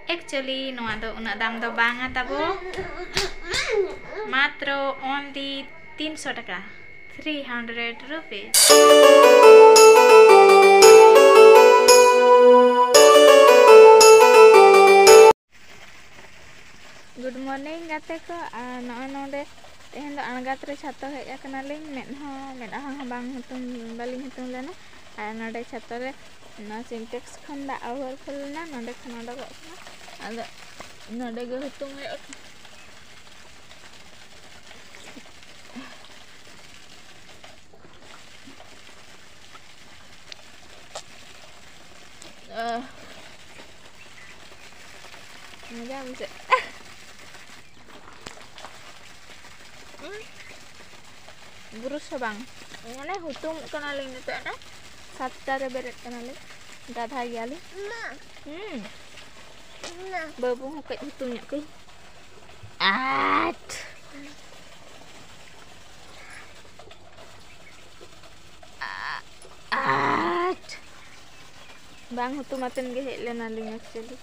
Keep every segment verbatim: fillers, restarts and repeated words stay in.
Actually ᱱᱚᱣᱟ ᱫᱚ ᱩᱱᱟᱹᱜ ᱫᱟᱢ ᱫᱚ ᱵᱟᱝᱟ ᱛᱟᱵᱚ, ᱢᱟᱛᱨᱚ only ᱛᱤᱱᱥᱚ ᱴᱟᱠᱟ, three hundred rupees. Good morning ᱜᱟᱛᱮ ᱠᱚ᱾ ᱟᱨ ᱱᱚᱜᱼᱚᱭ ᱱᱚᱰᱮ ᱛᱮᱦᱮᱧ ᱫᱚ ᱟᱬᱜᱟᱛ ᱨᱮ ᱪᱷᱟᱛᱟ ᱦᱮᱡ ᱟᱠᱟᱱᱟᱞᱤᱧ, ᱢᱮᱫ ᱦᱚᱸ ᱢᱮᱫᱦᱟ ᱦᱚᱸ ᱵᱟᱝ ᱦᱩᱛᱩᱢ, ᱵᱟᱹᱞᱤᱧ ᱦᱩᱛᱩᱢ ᱞᱮᱱᱟ᱾ ᱟᱨ ᱱᱚᱰᱮ ᱪᱷᱟᱛᱟ ᱨᱮ ᱱᱚᱣᱟ Sintex ᱠᱷᱚᱱ ᱫᱟᱜ overflow ᱞᱮᱱᱟ, ᱱᱚᱰᱮ ᱠᱷᱚᱱ ᱚᱰᱚᱠᱚᱜ ᱠᱟᱱᱟ᱾ ᱟᱫᱚ ᱱᱚᱰᱮ ᱜᱮ ᱦᱩᱛᱩᱢ ᱦᱩᱭᱩᱜ ᱠᱟᱱᱟ᱾ ᱟᱦ᱾ ᱢᱚᱡᱟ ᱵᱩᱡᱷᱟᱹᱜ᱾ ᱵᱩᱨᱩᱥ ᱦᱚᱸ ᱵᱟᱝ᱾ ᱢᱟᱱᱮ ᱦᱩᱛᱩᱢᱚᱜ ᱠᱟᱱᱟᱞᱤᱧ ᱱᱤᱛᱚᱜ, ᱚᱱᱟ ᱥᱟᱛᱴᱟ ᱨᱮ ᱵᱮᱨᱮᱫ ᱠᱟᱱᱟᱞᱤᱧ᱾ ᱜᱟᱫᱷᱟ ᱜᱮᱭᱟᱞᱤᱧ᱾ ᱦᱩᱸ᱾ ᱵᱟᱹᱵᱩ ᱦᱚᱸ ᱠᱟᱹᱡ ᱦᱩᱛᱩᱢ ᱧᱚᱜ ᱠᱟᱹᱡ᱾ ᱟᱴ᱾ ᱟᱴ᱾ ᱵᱟᱝ ᱦᱩᱛᱩᱢ ᱟᱛᱮᱱ ᱜᱮ ᱦᱮᱡ ᱞᱮᱱᱟᱞᱤᱧ actually᱾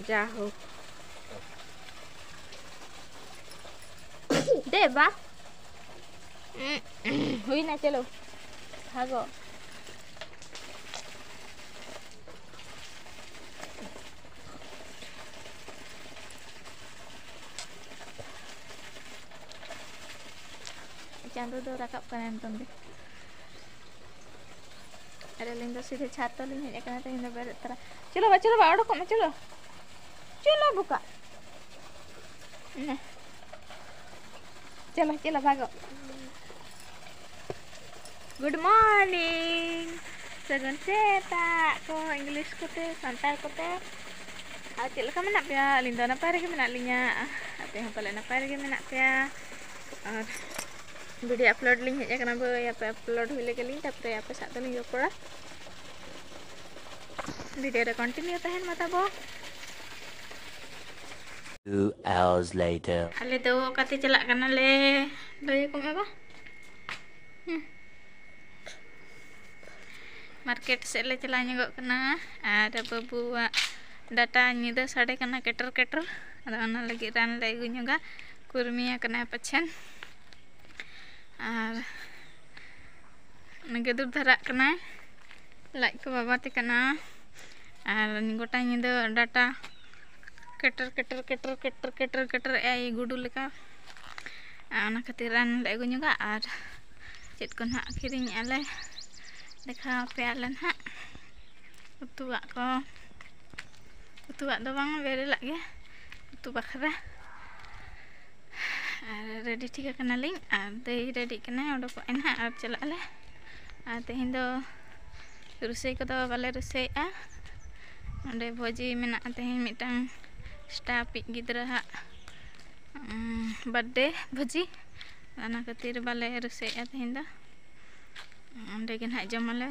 ᱡᱟᱦᱳᱠ᱾ ᱫᱮ ᱵᱟ᱾ ᱦᱩᱭᱱᱟ, ᱪᱚᱞᱚ᱾ ᱵᱷᱟᱜᱚ᱾ ᱪᱟᱸᱫᱚ ᱫᱚ ᱨᱟᱠᱟᱵ ᱠᱟᱱᱟᱭ ᱱᱤᱛᱚᱝ ᱜᱮ᱾ ᱟᱨ ᱟᱹᱞᱤᱧ ᱫᱚ ᱥᱤᱫᱷᱟᱹ ᱪᱷᱟᱛ ᱛᱟᱹᱞᱤᱧ ᱦᱮᱡ ᱟᱠᱟᱱᱟ, ᱛᱮᱦᱮᱧ ᱫᱚ ᱵᱮᱨᱮᱫ ᱛᱚᱨᱟ᱾ ᱪᱚᱞᱚ ᱵᱟ, ᱪᱚᱞᱚ ᱵᱟ, ᱚᱰᱚᱠᱚᱜ ᱢᱮ, ᱪᱚᱞᱚ᱾ ᱪᱚᱞᱚ ᱵᱚᱠᱟ᱾ ᱱᱮ᱾ ᱪᱚᱞᱚ, ᱪᱚᱞᱚ, ᱵᱷᱟᱜᱚ᱾ Good morning. ᱥᱟᱹᱜᱩᱱ ᱥᱮᱛᱟᱜ ᱠᱚ, English ᱠᱚᱛᱮ, ᱥᱟᱱᱛᱟᱲ ᱠᱚᱛᱮ᱾ ᱟᱨ ᱪᱮᱫ ᱞᱮᱠᱟ ᱢᱮᱱᱟᱜ ᱯᱮᱭᱟ? ᱟᱹᱞᱤᱧ ᱫᱚ ᱱᱟᱯᱟᱭ ᱨᱮᱜᱮ ᱢᱮᱱᱟᱜ ᱞᱤᱧᱟ᱾ ᱟᱯᱮ ᱦᱚᱸ ᱯᱟᱞᱮ ᱱᱟᱯᱟᱭ ᱨᱮᱜᱮ ᱢᱮᱱᱟᱜ ᱯᱮᱭᱟ᱾ ᱟᱨ video upload ᱞᱤᱧ ᱦᱮᱡ ᱟᱠᱟᱱᱟ, ᱵᱟᱹᱭ ᱟᱯᱮ upload ᱦᱩᱭ ᱞᱮᱜᱮ ᱞᱤᱧ, ᱛᱟᱨᱯᱚᱨᱮ ᱟᱯᱮ ᱥᱟᱶ ᱫᱚᱞᱤᱧ ᱨᱚᱯᱚᱲᱟ᱾ Video ᱨᱮ continue ᱛᱟᱦᱮᱱ ᱢᱟ ᱛᱟᱵᱚ᱾ Two hours later. ᱟᱞᱮ ᱫᱚ ᱚᱠᱟᱛᱮ ᱪᱟᱞᱟᱜ ᱠᱟᱱᱟᱞᱮ? ᱞᱟᱹᱭ ᱟᱠᱚ ᱢᱮ ᱵᱟ᱾ ᱦᱩᱸ᱾ Market ᱥᱮᱫ ᱞᱮ ᱪᱟᱞᱟᱣ ᱧᱚᱜᱚᱜ ᱠᱟᱱᱟ᱾ ᱟᱨ ᱵᱟᱹᱵᱩᱣᱟᱜ ᱰᱟᱴᱟ ᱧᱤᱫᱟᱹ ᱥᱟᱰᱮ ᱠᱟᱱᱟ ᱠᱮᱴᱮᱨ ᱠᱮᱴᱮᱨ, ᱟᱫᱚ ᱚᱱᱟ ᱞᱟᱹᱜᱤᱫ ᱨᱟᱱ ᱞᱮ ᱟᱹᱜᱩ ᱧᱚᱜᱟ, ᱠᱩᱨᱢᱤᱭᱟ ᱠᱟᱱᱟᱭ ᱯᱟᱪᱷᱮᱱ᱾ ᱟᱨ ᱜᱟᱹᱫᱩᱨ ᱫᱷᱟᱨᱟᱜ ᱠᱟᱱᱟᱭ, ᱞᱟᱡ ᱠᱚ ᱵᱟᱵᱟᱛᱮ ᱠᱟᱱᱟ᱾ ᱟᱨ ᱜᱚᱴᱟ ᱧᱤᱫᱟᱹ ᱰᱟᱴᱟ ᱠᱮᱴᱮᱨ ᱠᱮᱴᱮᱨ ᱠᱮᱴᱮᱨ ᱠᱮᱴᱮᱨ ᱠᱮᱴᱮᱨ ᱠᱮᱴᱮᱨ ᱮ ᱟᱭ ᱜᱩᱰᱩ ᱞᱮᱠᱟ᱾ ᱟᱨ ᱚᱱᱟ ᱠᱷᱟᱹᱛᱤᱨ ᱨᱟᱱ ᱞᱮ ᱟᱹᱜᱩ ᱧᱚᱜᱟ᱾ ᱟᱨ ᱪᱮᱫ ᱠᱚ ᱱᱟᱦᱟᱜ ᱠᱤᱨᱤᱧᱮᱫᱼᱟ ᱞᱮ, ᱫᱮᱠᱷᱟᱣ ᱟᱯᱮᱭᱟᱞᱮ ᱱᱟᱦᱟᱜ᱾ ᱩᱛᱩᱣᱟᱜ ᱠᱚ, ᱩᱛᱩᱣᱟᱜ ᱫᱚ ᱵᱟᱝ, ᱵᱮᱨᱮᱞᱟᱜ ᱜᱮ ᱩᱛᱩ ᱵᱟᱠᱷᱨᱟ᱾ ᱟᱨ ᱨᱮᱰᱤ ᱴᱷᱤᱠ ᱟᱠᱟᱱᱟᱞᱤᱧ, ᱟᱨ ᱫᱟᱹᱭ ᱨᱮᱰᱤᱜ ᱠᱟᱱᱟᱭ, ᱚᱰᱚᱠᱚᱜ ᱟᱭ ᱱᱟᱦᱟᱜ ᱟᱨ ᱪᱟᱞᱟᱜ ᱟᱞᱮ᱾ ᱟᱨ ᱛᱮᱦᱮᱧ ᱫᱚ ᱨᱩᱥᱟᱹᱭ ᱠᱚᱫᱚ ᱵᱟᱞᱮ ᱨᱩᱥᱟᱹᱭᱮᱜᱼᱟ᱾ ᱱᱚᱰᱮ ᱵᱷᱚᱡᱤ ᱢᱮᱱᱟᱜᱼᱟ ᱛᱮᱦᱮᱧ, ᱢᱤᱫᱴᱟᱝ ᱥᱴᱟᱯᱤᱡ ᱜᱤᱫᱽᱨᱟᱹ ᱦᱟᱜ ᱵᱟᱨᱛᱷᱰᱮ ᱵᱷᱚᱡᱤ, ᱚᱱᱟ ᱠᱷᱟᱹᱛᱤᱨ ᱵᱟᱞᱮ ᱨᱩᱥᱟᱹᱭᱮᱜᱼᱟ ᱛᱮᱦᱮᱧ ᱫᱚ᱾ ᱚᱸᱰᱮ ᱜᱮ ᱱᱟᱦᱟᱜ ᱡᱚᱢᱟᱞᱮ᱾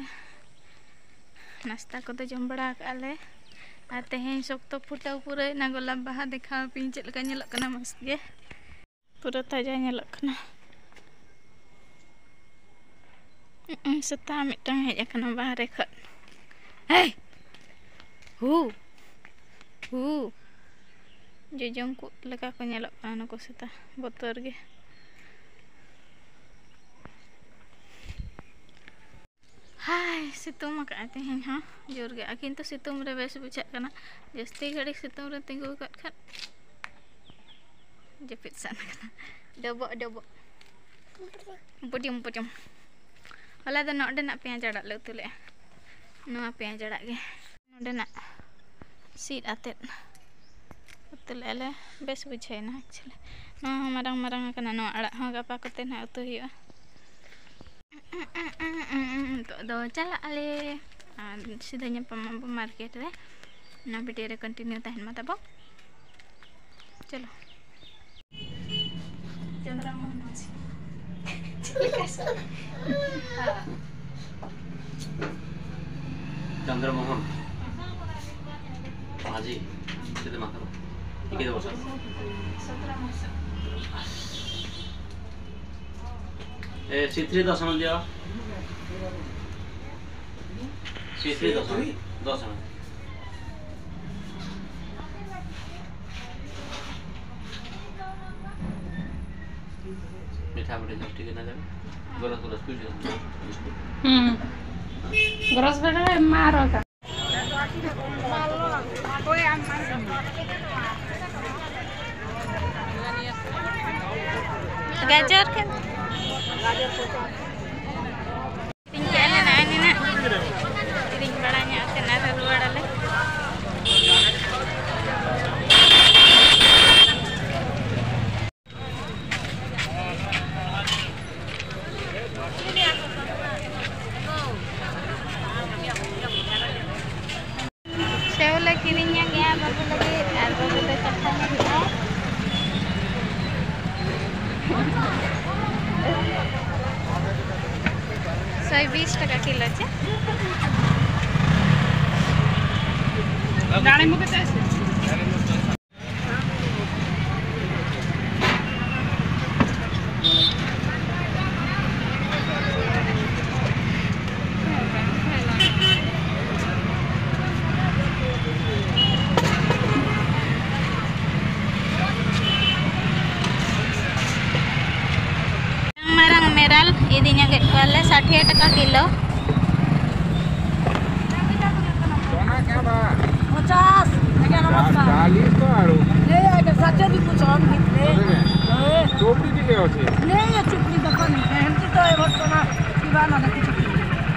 ᱱᱟᱥᱛᱟ ᱠᱚᱫᱚ ᱡᱚᱢ ᱵᱟᱲᱟ ᱟᱠᱟᱜᱼᱟ ᱞᱮ᱾ ᱟᱨ ᱛᱮᱦᱮᱧ ᱥᱚᱠᱛᱚ ᱯᱷᱩᱴᱟᱹᱣ ᱯᱩᱨᱟᱹᱭᱮᱱᱟ ᱜᱳᱞᱟᱯ ᱵᱟᱦᱟ, ᱫᱮᱠᱷᱟᱣ ᱟᱯᱮᱭᱟᱹᱧ ᱪᱮᱫ ᱞᱮᱠᱟ ᱧᱮᱞᱚᱜ ᱠᱟᱱᱟ, ᱢᱚᱡᱽ ᱜᱮ᱾ ᱯᱩᱨᱟᱹ ᱛᱟᱡᱟ ᱧᱮᱞᱚᱜ ᱠᱟᱱᱟ᱾ ᱩᱸ, ᱥᱮᱛᱟ ᱢᱤᱫᱴᱟᱝ ᱦᱮᱡ ᱟᱠᱟᱱᱟ ᱵᱟᱦᱨᱮ ᱠᱷᱚᱱ᱾ ᱦᱮᱭ! ᱦᱩ! ᱦᱩ! ᱡᱚᱡᱚᱢ ᱠᱚ ᱞᱮᱠᱟ ᱠᱚ ᱧᱮᱞᱚᱜ ᱠᱟᱱᱟ ᱱᱩᱠᱩ ᱥᱮᱛᱟ, ᱵᱚᱛᱚᱨ ᱜᱮ᱾ ᱦᱟᱭ, ᱥᱤᱛᱩᱝ ᱟᱠᱟᱫᱼᱟᱭ ᱛᱮᱦᱮᱧ ᱦᱚᱸ ᱡᱳᱨ ᱜᱮ, ᱟᱨ ᱠᱤᱱᱛᱩ ᱥᱤᱛᱩᱝ ᱨᱮ ᱵᱮᱥ ᱵᱩᱡᱷᱟᱹᱜ ᱠᱟᱱᱟ᱾ ᱡᱟᱹᱥᱛᱤ ᱜᱷᱟᱹᱲᱤᱡ ᱥᱤᱛᱩᱝ ᱨᱮ ᱛᱤᱸᱜᱩ ᱟᱠᱟᱫ ᱠᱷᱟᱱ ᱡᱟᱹᱯᱤᱫ ᱥᱟᱱᱟ ᱠᱟᱱᱟ᱾ ᱰᱚᱵᱚᱜ, ᱰᱚᱵᱚᱜ᱾ ᱯᱩᱴᱤᱢ, ᱯᱩᱴᱤᱢ᱾ ᱦᱚᱞᱟ ᱫᱚ ᱱᱚᱰᱮᱱᱟᱜ ᱯᱮᱸᱭᱟᱡᱽ ᱟᱲᱟᱜ ᱞᱮ ᱩᱛᱩ ᱞᱮᱫᱼᱟ, ᱱᱚᱣᱟ ᱯᱮᱸᱭᱟᱡᱽ ᱟᱲᱟᱜ ᱜᱮ᱾ ᱱᱚᱰᱮᱱᱟᱜ ᱥᱤᱫ ᱟᱛᱮᱫ ᱩᱛᱩ ᱞᱮᱫᱼᱟ ᱞᱮ, ᱵᱮᱥ ᱵᱩᱡᱷᱟᱹᱣ ᱮᱱᱟ actually᱾ ᱱᱚᱣᱟ ᱦᱚᱸ ᱢᱟᱨᱟᱝ ᱢᱟᱨᱟᱝ ᱟᱠᱟᱱᱟ, ᱱᱚᱣᱟ ᱟᱲᱟᱜ ᱦᱚᱸ ᱜᱟᱯᱟ ᱠᱚᱛᱮ ᱱᱟᱦᱟᱜ ᱩᱛᱩ ᱦᱩᱭᱩᱜᱼᱟ᱾ ᱱᱤᱛᱚᱜ ᱫᱚ ᱪᱟᱞᱟᱜ ᱟᱞᱮ ᱟᱨ ᱥᱤᱫᱷᱟᱹ ᱧᱟᱯᱟᱢ ᱟᱵᱚ ᱢᱟᱨᱠᱮᱴ ᱨᱮ᱾ ᱚᱱᱟ ᱵᱷᱤᱰᱤᱭᱳ ᱨᱮ ᱠᱚᱱᱴᱤᱱᱤᱭᱩ ᱛᱟᱦᱮᱱ ᱢᱟ ᱛᱟᱵᱚ᱾ ᱪᱚᱞᱚ᱾ ᱪᱚᱱᱫᱨᱟ ᱢᱳᱦᱚᱱ ᱢᱟᱹᱡᱷᱤ᱾ ᱪᱮᱫ ᱞᱮᱠᱟ ᱥᱮ? ᱪᱚᱱᱫᱨᱟ ᱢᱳᱦᱚᱱ ᱢᱟᱹᱡᱷᱤ᱾ ᱪᱮᱫ ᱮᱢ ᱟᱠᱟᱫᱟ? ᱪᱤᱠᱟᱹ ᱫᱚ ᱵᱚᱥᱚ? ᱥᱚᱛᱨᱚ ᱢᱟᱥ᱾ ᱮ, ᱥᱤᱛᱨᱤ ᱫᱚᱥᱚᱱ ᱫᱤᱭᱟ᱾ ᱥᱤᱛᱨᱤ ᱫᱚᱥᱚᱱ, ᱫᱚᱥᱚᱱ᱾ ᱦᱩᱸ᱾ ᱜᱨᱚᱥ ᱵᱮᱰ ᱨᱮ ᱢᱟ ᱟᱨᱚ ᱠᱟ-, ᱜᱟᱡᱚᱨ ᱠᱟᱱᱟ᱾ ᱠᱤᱨᱤᱧ ᱠᱮᱜᱼᱟ ᱞᱮ ᱱᱚᱜᱼᱚᱭ ᱱᱤᱱᱟᱹᱜ᱾ ᱠᱤᱨᱤᱧ ᱵᱟᱲᱟ ᱧᱚᱜ ᱠᱟᱛᱮ ᱟᱨᱦᱚᱸ ᱨᱩᱣᱟᱹᱲ ᱟᱞᱮ᱾ ᱥᱮᱣ ᱞᱮ ᱠᱤᱨᱤᱧ ᱧᱚᱜ ᱜᱮᱭᱟ ᱵᱟᱹᱵᱩ ᱞᱟᱹᱜᱤᱫ, ᱟᱨ ᱵᱟᱹᱵᱩ ᱫᱚ ᱪᱟᱠᱷᱟ ᱧᱚᱜ ᱜᱮᱭᱟᱭ᱾ ᱥᱚᱭ ᱵᱤᱥ ᱴᱟᱠᱟ ᱠᱤᱞᱳ ᱪᱮ? ᱫᱟᱲᱮ ᱢᱩ ᱠᱟᱛᱮ ᱥᱮ? ᱢᱟᱨᱟᱝ ᱢᱮᱨᱟᱞ ᱤᱫᱤ ᱧᱚᱜᱮᱫ ᱠᱚᱣᱟᱞᱮ, ᱥᱟᱴᱷᱮ ᱴᱟᱠᱟ ᱠᱤᱞᱳ᱾ सोना क्या भाव? पचास। ଆଜ୍ଞା, ନମସ୍କାର। ଚାଳିଶ ଟଙ୍କାରୁ। ले आइए, सच्चे भी कुछ और निकले। बोले। ए। चोपड़ी जी के होते। ले ये चुपड़ी दुकान, बहन की तो ये बहुत सोना दीवाना देखी चुपड़ी।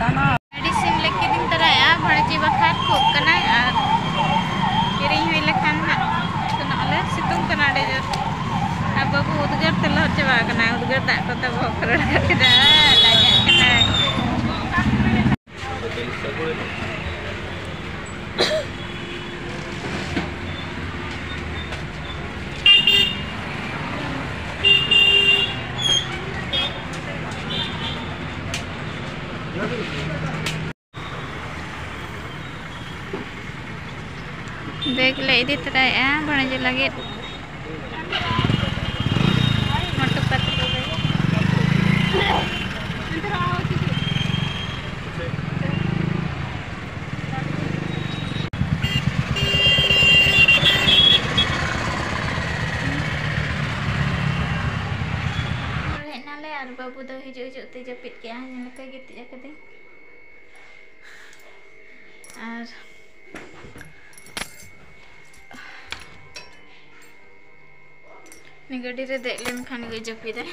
दाना। ᱢᱮᱰᱤᱥᱤᱱ ᱞᱮ ᱠᱤᱨᱤᱧ ᱛᱚᱨᱟᱭᱟ, ᱵᱷᱟᱹᱲᱤᱡᱤ ᱵᱟᱠᱷᱟᱨ ᱠᱷᱩᱜ ᱠᱟᱱᱟᱭ ᱟᱨ ᱠᱤᱨᱤᱧ ᱦᱩᱭ ᱞᱮᱠᱷᱟᱱ ᱦᱟᱸᱜ ᱥᱮᱱᱚᱜ ᱟᱞᱮ᱾ ᱥᱤᱛᱩᱝ ᱠᱟᱱᱟ ᱟᱹᱰᱤ ᱡᱳᱨ᱾ ᱟᱨ ᱵᱟᱹᱵᱩ ᱩᱫᱽᱜᱟᱹᱨ ᱛᱮ ᱞᱚᱦᱚᱫ ᱪᱟᱵᱟ ᱟᱠᱟᱱᱟᱭ, ᱩᱫᱽᱜᱟᱹᱨ ᱫᱟᱜ ᱠᱚᱛᱮ ᱵᱚᱦᱚᱜ ᱠᱚ ᱨᱟᱲᱟ ᱠᱮᱫᱟ, ᱞᱟᱡᱟᱜ ᱠᱟᱱᱟᱭ᱾ ᱵᱮᱜᱽ ᱞᱮ ᱤᱫᱤ ᱛᱚᱨᱟᱭᱮᱫᱼᱟ ᱵᱷᱟᱹᱲᱤᱡᱤ ᱞᱟᱹᱜᱤᱫ᱾ ᱢᱚᱴᱩ ᱯᱟᱛᱞᱩ ᱨᱮ᱾ ᱦᱮᱡ ᱱᱟᱞᱮ᱾ ᱩᱱᱠᱩ ᱫᱚ ᱦᱤᱡᱩᱜ ᱦᱤᱡᱩᱜ ᱛᱮ ᱡᱟᱹᱯᱤᱫ ᱠᱮᱜᱼᱟᱭ, ᱧᱮᱞ ᱯᱮ, ᱜᱤᱛᱤᱡ ᱟᱠᱟᱫᱟᱹᱧ᱾ ᱟᱨ ᱩᱱᱤ ᱜᱟᱹᱰᱤ ᱨᱮ ᱫᱮᱡ ᱞᱮᱱᱠᱷᱟᱱ ᱜᱮ ᱡᱟᱹᱯᱤᱫᱟᱭ,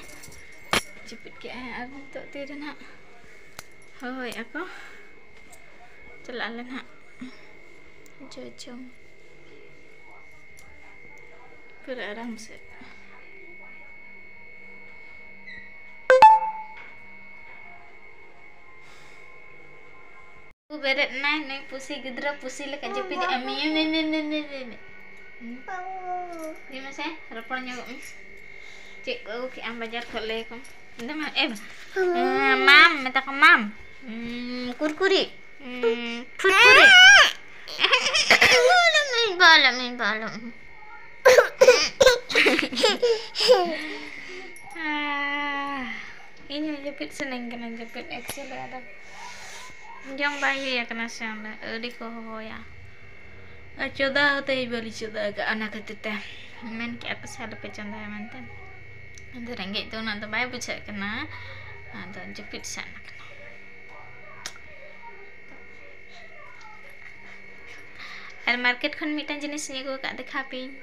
ᱡᱟᱹᱯᱤᱫ ᱠᱮᱜᱼᱟᱭ᱾ ᱟᱨ ᱱᱤᱛᱚᱜ ᱛᱤᱨᱮ ᱱᱟᱦᱟᱜ ᱦᱚᱦᱚᱭᱮᱫᱼᱟ ᱠᱚ, ᱪᱟᱞᱟᱜ ᱟᱞᱮ ᱱᱟᱦᱟᱜ ᱡᱚᱡᱚᱢ᱾ ᱯᱩᱨᱟᱹ ᱟᱨᱟᱢ ᱥᱮ᱾ ᱵᱮᱨᱮᱫ ᱮᱱᱟᱭ ᱱᱩᱭ ᱯᱩᱥᱤ ᱜᱤᱫᱽᱨᱟᱹ, ᱯᱩᱥᱤ ᱞᱮᱠᱟ ᱡᱟᱹᱯᱤᱫ ᱮᱫᱼᱟᱭ᱾ ᱢᱤᱭᱩ, ᱢᱤᱭᱩ, ᱢᱤᱭᱩ, ᱢᱤᱭᱩ, ᱢᱤᱭᱩ, ᱢᱤᱭᱩ᱾ ᱞᱟᱹᱭ ᱢᱮᱥᱮ, ᱨᱚᱯᱚᱲ ᱧᱚᱜᱚᱜ ᱢᱮ᱾ ᱪᱮᱫ ᱠᱚ ᱟᱹᱜᱩ ᱠᱮᱜᱼᱟᱢ ᱵᱟᱡᱟᱨ ᱠᱷᱚᱱ? ᱞᱟᱹᱭ ᱟᱠᱚᱢ᱾ ᱢᱮᱛᱟ ᱠᱚ ᱢᱟᱢ᱾ ᱢᱟᱢ, ᱢᱮᱛᱟ ᱠᱚ ᱢᱟᱢ᱾ ᱩᱸ, ᱠᱩᱨᱠᱩᱨᱤ᱾ ᱩᱸ, ᱯᱷᱩᱨᱠᱩᱨᱤ᱾ ᱵᱚᱞᱚ ᱢᱮ, ᱵᱚᱞᱚ ᱢᱮ, ᱵᱚᱞᱚ ᱢᱮ᱾ ᱟᱦ, ᱤᱧ ᱦᱚᱸ ᱡᱟᱹᱯᱤᱫ ᱥᱟᱱᱟᱧ ᱠᱟᱱᱟ, ᱡᱟᱹᱯᱤᱫ actually ᱟᱫᱚ ᱡᱚᱢ ᱵᱟᱭ ᱦᱩᱭ ᱟᱠᱟᱱᱟ ᱥᱮ, ᱚᱸᱰᱮ ᱟᱹᱣᱨᱤ ᱠᱚ ᱦᱚᱦᱚᱭᱟ᱾ ᱟᱨ ᱪᱚᱸᱫᱟ ᱦᱚᱸ ᱛᱮᱦᱮᱧ ᱵᱟᱹᱞᱤᱧ ᱪᱚᱸᱫᱟ ᱟᱠᱟᱫᱼᱟ, ᱚᱱᱟ ᱠᱷᱟᱹᱛᱤᱨ ᱛᱮ ᱢᱮᱱ ᱠᱮᱜᱼᱟ ᱠᱚ ᱥᱮ ᱟᱞᱚᱯᱮ ᱪᱚᱸᱫᱟᱭᱟ ᱢᱮᱱᱛᱮ᱾ ᱟᱫᱚ ᱨᱮᱸᱜᱮᱡ ᱫᱚ ᱩᱱᱟᱹᱜ ᱫᱚ ᱵᱟᱭ ᱵᱩᱡᱷᱟᱹᱜ ᱠᱟᱱᱟ, ᱟᱫᱚ ᱡᱟᱹᱯᱤᱫ ᱥᱟᱱᱟ ᱠᱟᱱᱟ᱾ ᱟᱨ ᱢᱟᱨᱠᱮᱴ ᱠᱷᱚᱱ ᱢᱤᱫᱴᱟᱝ ᱡᱤᱱᱤᱥ ᱤᱧ ᱟᱹᱜᱩ ᱟᱠᱟᱫ, ᱫᱮᱠᱷᱟᱣ ᱯᱮᱭᱟᱹᱧ᱾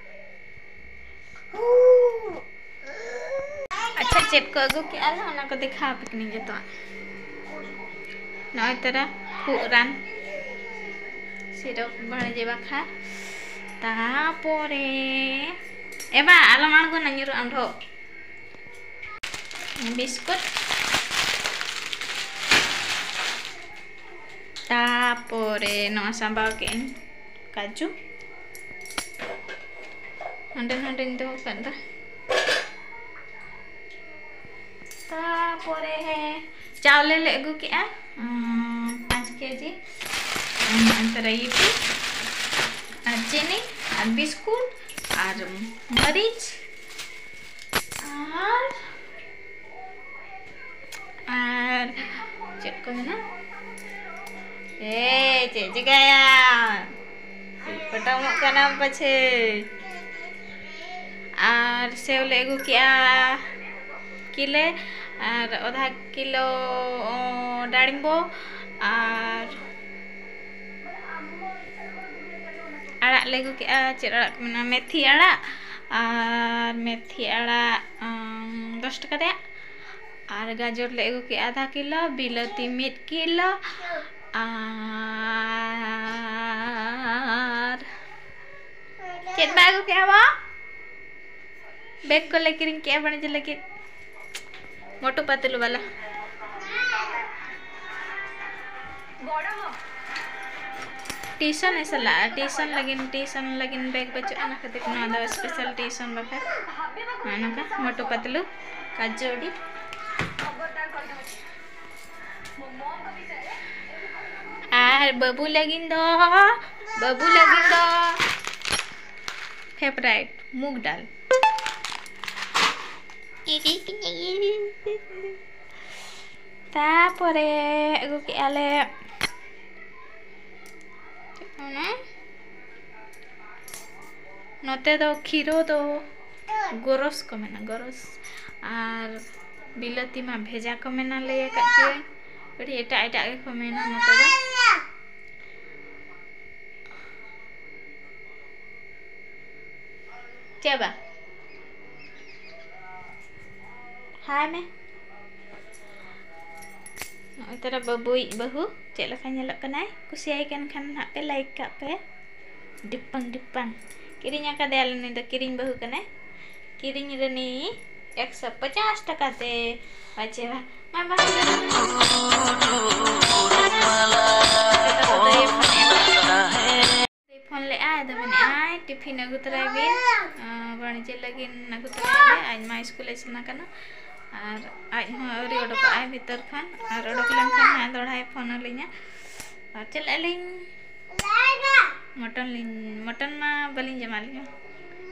ᱟᱪᱪᱷᱟ, ᱪᱮᱫ ᱠᱚ ᱟᱹᱜᱩ ᱠᱮᱜᱼᱟ ᱞᱮ, ᱚᱱᱟ ᱠᱚ ᱫᱮᱠᱷᱟᱣ ᱟᱯᱮ ᱠᱟᱹᱱᱟᱹᱧ ᱡᱚᱛᱚᱣᱟᱜ᱾ ᱱᱚᱜᱼᱚᱭ ᱛᱚᱨᱟ ᱠᱷᱩᱜ ᱨᱟᱱ, ᱥᱤᱨᱚᱯ ᱵᱟᱲᱟᱡᱮ ᱵᱟᱠᱷᱨᱟ᱾ ᱛᱟᱯᱚᱨᱮ ᱮ ᱵᱟ, ᱟᱞᱚᱢ ᱟᱬᱜᱚᱱᱟ, ᱧᱩᱨᱩᱜ ᱟᱢ ᱰᱷᱚᱜ᱾ ᱵᱤᱥᱠᱩᱴ, ᱛᱟᱯᱚᱨᱮ ᱱᱚᱣᱟ ᱥᱟᱸᱵᱟᱣ ᱠᱮᱜ ᱟᱹᱧ ᱠᱟᱡᱩ, ᱦᱟᱸᱰᱮ ᱱᱟᱸᱰᱮᱧ ᱫᱚᱦᱚ ᱠᱟᱫ ᱫᱚ᱾ ᱛᱟᱯᱚᱨᱮ ᱪᱟᱣᱞᱮ ᱞᱮ ᱟᱹᱜᱩ ᱠᱮᱜᱼᱟ, ᱩᱸ, ᱯᱟᱸᱪ ᱠᱮᱡᱤ᱾ ᱩᱸ, ᱚᱱᱛᱮ ᱨᱮ ᱤᱯᱤ ᱟᱨ ᱪᱤᱱᱤ ᱟᱨ ᱵᱤᱥᱠᱩᱴ ᱟᱨ ᱢᱟᱹᱨᱤᱪ ᱟᱨ, ᱟᱨ ᱪᱮᱫ ᱠᱚ ᱢᱮᱱᱟ? ᱮ, ᱪᱮᱫ ᱪᱤᱠᱟᱹᱭᱟ? ᱯᱚᱴᱚᱢᱚᱜ ᱠᱟᱱᱟᱢ ᱯᱟᱪᱷᱮ? ᱟᱨ ᱥᱮᱣ ᱞᱮ ᱟᱹᱜᱩ ᱠᱮᱜᱼᱟ ᱠᱤᱞᱮ, ᱟᱨ ᱚᱫᱷᱟ ᱠᱤᱞᱳ, ᱚ, ᱰᱟᱲᱤᱢᱵᱚ, ᱟᱨ ᱟᱲᱟᱜ ᱞᱮ ᱟᱹᱜᱩ ᱠᱮᱜᱼᱟ᱾ ᱪᱮᱫ ᱟᱲᱟᱜ ᱠᱚ ᱢᱮᱱᱟ? ᱢᱮᱛᱷᱤ ᱟᱲᱟᱜ᱾ ᱟᱨ ᱢᱮᱛᱷᱤ ᱟᱲᱟᱜ, ᱩᱢ, ᱫᱚᱥ ᱴᱟᱠᱟ ᱨᱮᱭᱟᱜ᱾ ᱟᱨ ᱜᱟᱡᱚᱨ ᱞᱮ ᱟᱹᱜᱩ ᱠᱮᱜᱼᱟ ᱟᱫᱷᱟ ᱠᱤᱞᱳ, ᱵᱤᱞᱟᱹᱛᱤ ᱢᱤᱫ ᱠᱤᱞᱳ, ᱟᱨ ᱪᱮᱫ ᱵᱟ ᱟᱹᱜᱩ ᱠᱮᱜᱼᱟ ᱵᱟ? ᱵᱮᱜᱽ ᱠᱚᱞᱮ ᱠᱤᱨᱤᱧ ᱠᱮᱜᱼᱟ ᱵᱟᱹᱱᱤᱡᱽ ᱞᱟᱹᱜᱤᱫ, ᱢᱚᱴᱩ ᱯᱟᱛᱞᱩ ᱵᱟᱞᱟ᱾ ᱴᱤᱭᱩᱥᱚᱱ ᱮ ᱪᱟᱞᱟᱜᱼᱟ, ᱴᱤᱭᱩᱥᱚᱱ ᱞᱟᱹᱜᱤᱫ, ᱴᱤᱭᱩᱥᱚᱱ ᱞᱟᱹᱜᱤᱫ ᱵᱮᱜᱽ ᱵᱟᱹᱪᱩᱜᱼᱟ, ᱚᱱᱟ ᱠᱷᱟᱹᱛᱤᱨ ᱱᱚᱣᱟ ᱫᱚ ᱥᱯᱮᱥᱟᱞ ᱴᱤᱭᱩᱥᱚᱱ ᱵᱟᱠᱷᱨᱟ᱾ ᱱᱚᱜᱼᱚ ᱱᱚᱝᱠᱟ ᱢᱚᱴᱩ ᱯᱟᱛᱞᱩ ᱠᱟᱡᱚᱲᱤ᱾ ᱟᱨ ᱵᱟᱹᱵᱩ ᱞᱟᱹᱜᱤᱫ ᱫᱚ, ᱵᱟᱹᱵᱩ ᱞᱟᱹᱜᱤᱫ ᱫᱚ ᱯᱷᱮᱵᱟᱨᱤᱴ ᱢᱩᱜᱽ ᱰᱟᱞ᱾ ᱛᱟᱯᱚᱨᱮ ᱟᱹᱜᱩ ᱠᱮᱜᱼᱟ ᱞᱮ ᱚᱱᱟ, ᱱᱚᱛᱮ ᱫᱚ ᱠᱷᱤᱨᱳ ᱫᱚ ᱜᱚᱨᱚᱥ ᱠᱚ ᱢᱮᱱᱟ, ᱜᱚᱨᱚᱥ᱾ ᱟᱨ ᱵᱤᱞᱟᱹᱛᱤ ᱢᱟ ᱵᱷᱮᱡᱟ ᱠᱚ ᱢᱮᱱᱟ, ᱞᱟᱹᱭ ᱟᱠᱟᱫ ᱯᱮᱭᱟᱹᱧ᱾ ᱟᱹᱰᱤ ᱮᱴᱟᱜ ᱮᱴᱟᱜ ᱜᱮᱠᱚ ᱢᱮᱱᱟ ᱱᱚᱛᱮ ᱫᱚ᱾ ᱪᱮᱫ ᱵᱟ? ᱦᱟᱭ ᱢᱮ᱾ ᱱᱚᱜᱼᱚᱭ ᱛᱟᱨᱟ ᱵᱟᱹᱵᱩᱭᱤᱡ ᱵᱟᱹᱦᱩ ᱪᱮᱫ ᱞᱮᱠᱟ ᱧᱮᱞᱚᱜ ᱠᱟᱱᱟᱭ᱾ ᱠᱩᱥᱤᱭᱟᱭ ᱠᱟᱱ ᱠᱷᱟᱱ ᱱᱟᱦᱟᱜ ᱯᱮ ᱞᱟᱭᱤᱠ ᱠᱟᱜ ᱯᱮ᱾ ᱰᱤᱯᱟᱝ ᱰᱤᱯᱟᱝ᱾ ᱠᱤᱨᱤᱧ ᱟᱠᱟᱫᱮᱭᱟᱞᱮ, ᱱᱩᱭ ᱫᱚ ᱠᱤᱨᱤᱧ ᱵᱟᱹᱦᱩ ᱠᱟᱱᱟᱭ᱾ ᱠᱤᱨᱤᱧ ᱨᱟᱹᱱᱤ ᱮᱠᱥᱚ ᱯᱚᱪᱟᱥ ᱴᱟᱠᱟ ᱛᱮ᱾ ᱯᱟᱪᱮ ᱵᱟ, ᱢᱟ ᱵᱟ᱾ ᱯᱷᱳᱱ ᱞᱮᱜᱼᱟᱭ, ᱟᱫᱚ ᱢᱮᱱᱮᱜᱼᱟᱭ, "ᱴᱤᱯᱷᱤᱱ ᱟᱹᱜᱩ ᱛᱚᱨᱟᱭ ᱵᱤᱱ, ᱟᱸ, ᱵᱟᱹᱱᱤᱡᱮ ᱞᱟᱹᱜᱤᱫ ᱟᱹᱜᱩ ᱛᱚᱨᱟᱭᱟᱞᱮ, ᱟᱡ ᱢᱟ ᱥᱠᱩᱞᱮ ᱥᱮᱱ ᱟᱠᱟᱱᱟ, ᱟᱨ ᱟᱡ ᱦᱚᱸ ᱟᱹᱣᱨᱤ ᱚᱰᱚᱠᱚᱜᱼᱟᱭ ᱵᱷᱤᱛᱟᱹᱨ ᱠᱷᱚᱱ, ᱟᱨ ᱚᱰᱚᱠ ᱞᱮᱱᱠᱷᱟᱱ ᱦᱟᱸᱜ ᱫᱚᱦᱲᱟᱭ ᱯᱷᱳᱱ ᱟᱹᱞᱤᱧᱟ, ᱟᱨ ᱪᱟᱞᱟᱜ ᱟᱹᱞᱤᱧ ᱢᱚᱴᱚᱱ ᱞᱤᱧ, ᱢᱚᱴᱚᱱ ᱢᱟ ᱵᱟᱹᱞᱤᱧ ᱡᱚᱢᱟ ᱟᱹᱞᱤᱧ ᱢᱟ,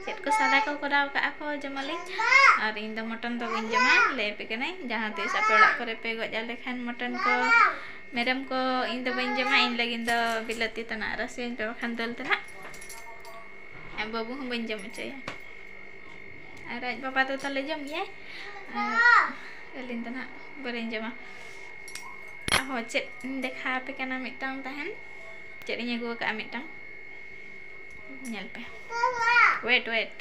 ᱪᱮᱫ ᱠᱚ ᱥᱟᱫᱟ ᱠᱚ ᱠᱚᱨᱟᱣ ᱠᱟᱜᱼᱟ ᱠᱚ ᱡᱚᱢᱟᱞᱤᱧ, ᱟᱨ ᱤᱧ ᱫᱚ ᱢᱚᱴᱚᱱ ᱫᱚ ᱵᱟᱹᱧ ᱡᱚᱢᱟ, ᱞᱟᱹᱭ ᱟᱯᱮ ᱠᱟᱹᱱᱟᱹᱧ, ᱡᱟᱦᱟᱸ ᱛᱤᱥ ᱟᱯᱮ ᱚᱲᱟᱜ ᱠᱚᱨᱮ ᱯᱮ ᱜᱚᱡ ᱟᱞᱮ ᱠᱷᱟᱱ ᱢᱚᱴᱚᱱ ᱠᱚ, ᱢᱮᱨᱚᱢ ᱠᱚ, ᱤᱧ ᱫᱚ ᱵᱟᱹᱧ ᱡᱚᱢᱟ, ᱤᱧ ᱞᱟᱹᱜᱤᱫ ᱫᱚ ᱵᱤᱞᱟᱹᱛᱤ ᱛᱟᱱᱟᱜ ᱨᱟᱥᱮᱧ ᱯᱮ, ᱵᱟᱠᱷᱟᱱ ᱫᱟᱹᱞ ᱛᱟᱱᱟᱜ᱾ ᱟᱨ ᱵᱟᱹᱵᱩ ᱦᱚᱸ ᱵᱟᱹᱧ ᱡᱚᱢ ᱦᱚᱪᱚᱭᱟ᱾ ᱟᱨ ᱟᱡ ᱵᱟᱵᱟ ᱫᱚ ᱛᱟᱞᱮ ᱡᱚᱢ ᱜᱮᱭᱟᱭ᱾ ᱟᱨ ᱟᱹᱞᱤᱧ ᱫᱚ ᱱᱟᱦᱟᱜ ᱵᱟᱹᱞᱤᱧ ᱡᱚᱢᱟ᱾ ᱟᱨᱦᱚᱸ ᱪᱮᱫ ᱤᱧ ᱫᱮᱠᱷᱟᱣ ᱟᱯᱮ ᱠᱟᱱᱟ, ᱢᱤᱫᱴᱟᱝ ᱛᱟᱦᱮᱱ, ᱪᱮᱫ ᱤᱧ ᱟᱹᱜᱩ ᱟᱠᱟᱫᱼᱟ ᱢᱤᱫᱴᱟᱝ, ᱧᱮᱞ ᱯᱮ᱾ Wait, wait.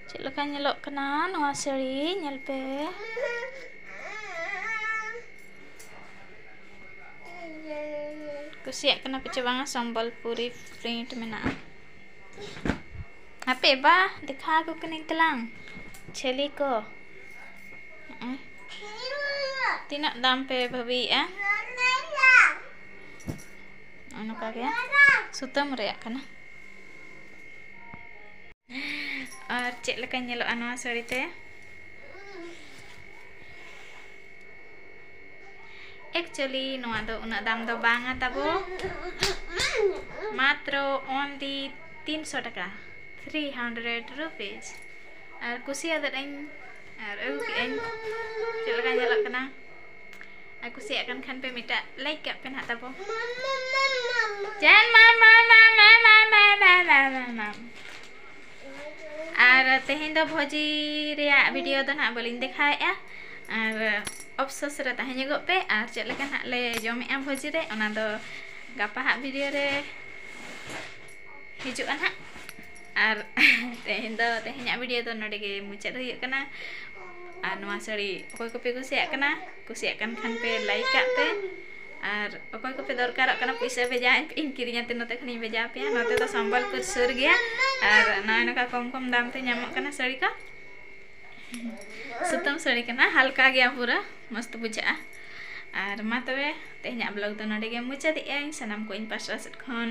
ᱪᱮᱫ ᱞᱮᱠᱟ ᱧᱮᱞᱚᱜ ᱠᱟᱱᱟ ᱱᱚᱣᱟ ᱥᱟᱹᱲᱤ? ᱧᱮᱞ ᱯᱮ᱾ ᱠᱩᱥᱤᱭᱟᱜ ᱠᱟᱱᱟ ᱯᱮ ᱪᱮ ᱵᱟᱝᱟ? ᱥᱚᱢᱵᱚᱞᱯᱩᱨᱤ print ᱢᱮᱱᱟᱜᱼᱟ᱾ ᱦᱟᱯᱮ ᱵᱟ, ᱫᱮᱠᱷᱟᱣ ᱟᱠᱚ ᱠᱟᱹᱱᱟᱹᱧ ᱛᱟᱞᱟᱝ ᱪᱷᱟᱹᱞᱤ ᱠᱚ᱾ ᱦᱚᱸᱜᱼᱚᱭ᱾ ᱛᱤᱱᱟᱹᱜ ᱫᱟᱢ ᱯᱮ ᱵᱷᱟᱹᱵᱤᱭᱮᱫᱼᱟ? ᱱᱚᱜᱼᱚ ᱱᱚᱝᱠᱟ ᱜᱮ ᱥᱩᱛᱟᱹᱢ ᱨᱮᱭᱟᱜ ᱠᱟᱱᱟ᱾ ᱟᱨ ᱪᱮᱫ ᱞᱮᱠᱟ ᱧᱮᱞᱚᱜᱼᱟ ᱱᱚᱣᱟ ᱥᱟᱹᱲᱤ ᱛᱮ? Actually ᱱᱚᱣᱟ ᱫᱚ ᱩᱱᱟᱹᱜ ᱫᱟᱢ ᱫᱚ ᱵᱟᱝᱟ ᱛᱟᱵᱚ, ᱢᱟᱛᱨᱚ only ᱛᱤᱱᱥᱚ ᱴᱟᱠᱟ, three hundred rupees᱾ ᱟᱨ ᱠᱩᱥᱤᱭᱟᱫᱟᱹᱧ ᱟᱨ ᱟᱹᱜᱩ ᱠᱮᱫᱟᱹᱧ᱾ ᱪᱮᱫ ᱞᱮᱠᱟ ᱧᱮᱞᱚᱜ ᱠᱟᱱᱟ? ᱟᱨ ᱠᱩᱥᱤᱭᱟᱜ ᱠᱟᱱ ᱠᱷᱟᱱ ᱯᱮ ᱢᱤᱫᱴᱟᱜ like ᱠᱟᱜ ᱯᱮ ᱱᱟᱦᱟᱜ ᱛᱟᱵᱚ᱾ ᱡᱟᱱ ᱢᱟᱢ, ᱢᱟᱢ, ᱢᱟᱢ᱾ ᱟᱨ ᱛᱮᱦᱮᱧ ᱫᱚ ᱵᱷᱚᱡᱤ ᱨᱮᱭᱟᱜ video ᱫᱚ ᱱᱟᱦᱟᱜ ᱵᱟᱹᱞᱤᱧ ᱫᱮᱠᱷᱟᱣᱮᱫᱼᱟ, ᱟᱨ ᱚᱯᱥᱚᱥ ᱨᱮ ᱛᱟᱦᱮᱸ ᱧᱚᱜᱚᱜ ᱯᱮ᱾ ᱟᱨ ᱪᱮᱫ ᱞᱮᱠᱟ ᱱᱟᱦᱟᱜ ᱞᱮ ᱡᱚᱢᱮᱫᱼᱟ ᱵᱷᱚᱡᱤ ᱨᱮ, ᱚᱱᱟ ᱫᱚ ᱜᱟᱯᱟ ᱦᱟᱸᱜ video ᱨᱮ ᱦᱤᱡᱩᱜᱼᱟ ᱱᱟᱦᱟᱜ᱾ ᱟᱨ ᱛᱮᱦᱮᱧ ᱫᱚ, ᱛᱮᱦᱮᱧᱟᱜ video ᱫᱚ ᱱᱚᱰᱮ ᱜᱮ ᱢᱩᱪᱟᱹᱫ ᱦᱩᱭᱩᱜ ᱠᱟᱱᱟ᱾ ᱟᱨ ᱱᱚᱣᱟ ᱥᱟᱹᱲᱤ ᱚᱠᱚᱭ ᱠᱚᱯᱮ ᱠᱩᱥᱤᱭᱟᱜ ᱠᱟᱱᱟ, ᱠᱩᱥᱤᱭᱟᱜ ᱠᱟᱱ ᱠᱷᱟᱱ ᱯᱮ like ᱠᱟᱜ ᱯᱮ, ᱟᱨ ᱚᱠᱚᱭ ᱠᱚᱯᱮ ᱫᱚᱨᱠᱟᱨᱚᱜ ᱠᱟᱱᱟ ᱯᱩᱭᱥᱟᱹ ᱵᱷᱮᱡᱟ ᱟᱹᱧ ᱯᱮ, ᱤᱧ ᱠᱤᱨᱤᱧ ᱟᱛᱮ ᱱᱚᱛᱮ ᱠᱷᱚᱱᱤᱧ ᱵᱷᱮᱡᱟ ᱟᱯᱮᱭᱟ᱾ ᱱᱚᱛᱮ ᱫᱚ ᱥᱚᱢᱵᱚᱞᱯᱩᱨ ᱥᱩᱨ ᱜᱮᱭᱟ, ᱟᱨ ᱱᱚᱜᱼᱚᱭ ᱱᱚᱝᱠᱟ ᱠᱚᱢ ᱠᱚᱢ ᱫᱟᱢ ᱛᱮ ᱧᱟᱢᱚᱜ ᱠᱟᱱᱟ ᱥᱟᱹᱲᱤ ᱠᱚ᱾ ᱥᱩᱛᱟᱹᱢ ᱥᱟᱹᱲᱤ ᱠᱟᱱᱟ, ᱦᱟᱞᱠᱟ ᱜᱮᱭᱟ, ᱯᱩᱨᱟᱹ ᱢᱚᱥᱛ ᱵᱩᱡᱷᱟᱹᱜᱼᱟ᱾ ᱟᱨ ᱢᱟ ᱛᱚᱵᱮ, ᱛᱮᱦᱮᱧᱟᱜ vlog ᱫᱚ ᱱᱚᱰᱮ ᱜᱮ ᱢᱩᱪᱟᱹᱫᱮᱜᱼᱟᱹᱧ᱾ ᱥᱟᱱᱟᱢ ᱠᱚ ᱤᱧ ᱯᱟᱥᱴᱟ ᱥᱮᱫ ᱠᱷᱚᱱ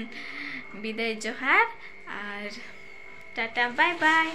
ᱵᱤᱫᱟᱹᱭ ᱡᱚᱦᱟᱨ ᱟᱨ ᱴᱟᱴᱟ, bye bye᱾